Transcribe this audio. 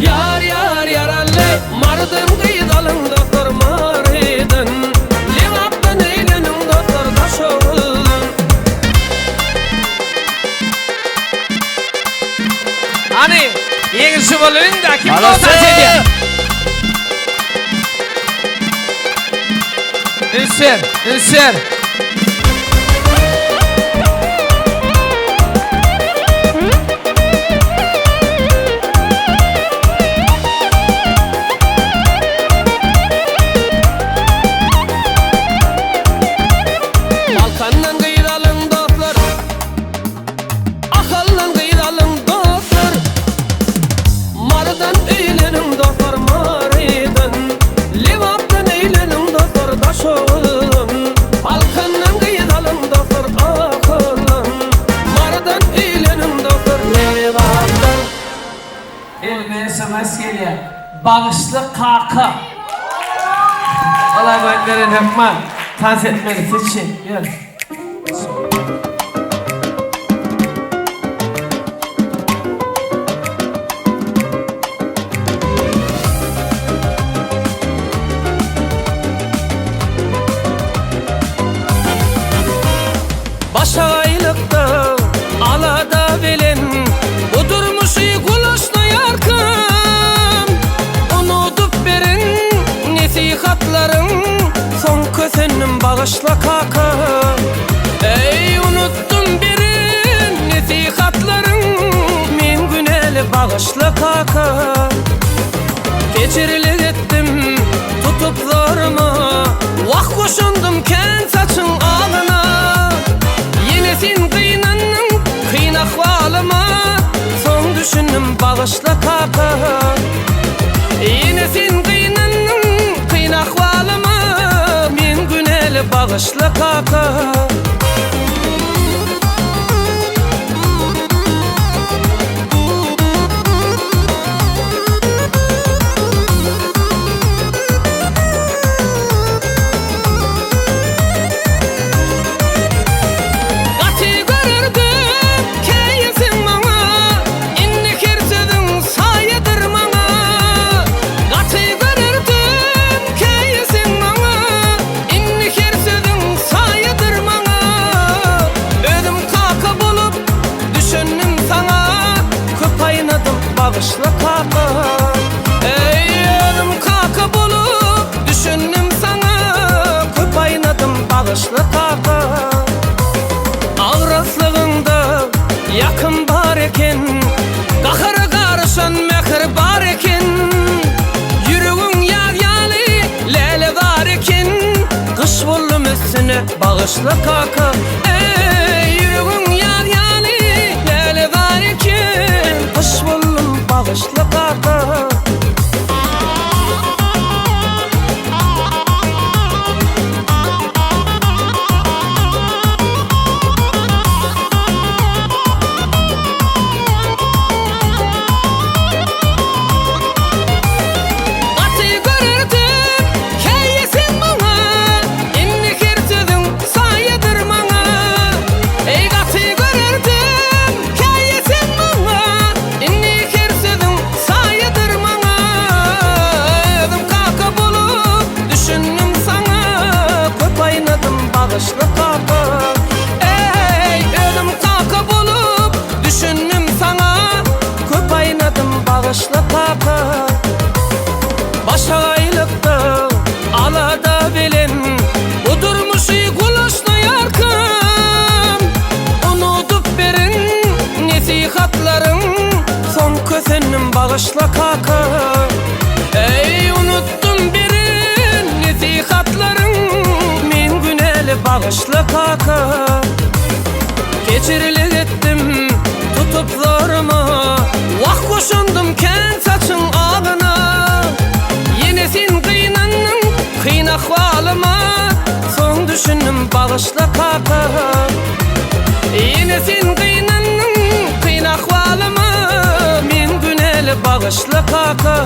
Ýar ýar ýarally Marydan gyz alyň dostlar Marydan Lebapdan öýleniň dostlar Daşoguzdan. Hany ýeňilşi bolaýyn-da kim bolsa edýär. Üns ber, üns ber. Balkandan gyz alyň dostlar Ahaldan gyz alyň dostlar Marydan öýleniň dostlar Marydan Lebapdan öýleniň dostlar Daşoguzdan Balkandan gyz alyň dostlar Ahaldan Marydan öýleniň dostlar Lebapdan. Elime sms gelýär. Bagyşla kaka. Ola goýup beren hökman. Tans etmeli seçin. Ýör. Başagaýlykda alada bilen Bu durmuşy gulaçlaýarkam Unudyp beren nesihatlaryň Soň kösendim bagyşla kaka Eý unutdym beren nesihatlaryň Men günäli bagyşla kaka Kejirlik etdim tutup zoruma Wah goşundym kän saçyň agyna Ýene sen gynandyň kyn ahwalyma Soň düşündim bagyşla kaka Ýene sen gynandyň kyn ahwalyma Men günäli bagyşla kaka. Gaty görerdim käýeseň maňa, Indi her sözüň saýadyr maňa. Gaty görerdim käýeseň maňa, Indi her sözüň saýadyr maňa. Özüm kaka bolup düşündim saňa, Köp aýnadym bagyşla kaka. Eý, özüm kaka bolup düşündim saňa, Köp aýnadym bagyşla kaka. Agraslygyňda ýakym bar eken, Gahara garyşan mähir bar eken. Ýüregiň ýag ýaly lälezar eken, Gyş boldum üstüne bagyşla kaka. Eý, ýüregiň ýag ýaly lälezar eken, Gyş boldum bagyşla kaka. Gaty görerdim käýeseň maňa, Indi her sözüň saýadyr maňa. Eý gaty görerdim käýeseň maňa, Indi her sözüň saýadyr maňa. Özüm kaka bolup düşündim saňa, Köp aýnadym bagyşla kaka. Eý özüm kaka bolup düşündim saňa, Köp aýnadym bagyşla kaka. Başagaýlykda alada bilen Bu durmuşy gulaçlaýarkam Unudyp beren nesihatlaryň Soň kösendim bagyşla kaka. Eý unutdym beren nesihatlaryň Men günäli bagyşla kaka. Kejirlik etdim tutup zoruma Wah goşundym kän saçyň agyna Ýene sen gynandyň kyn ahwalyma Soň düşündim bagyşla kaka. Ýene sen gynandyň kyn ahwalyma Men günäli bagyşla kaka.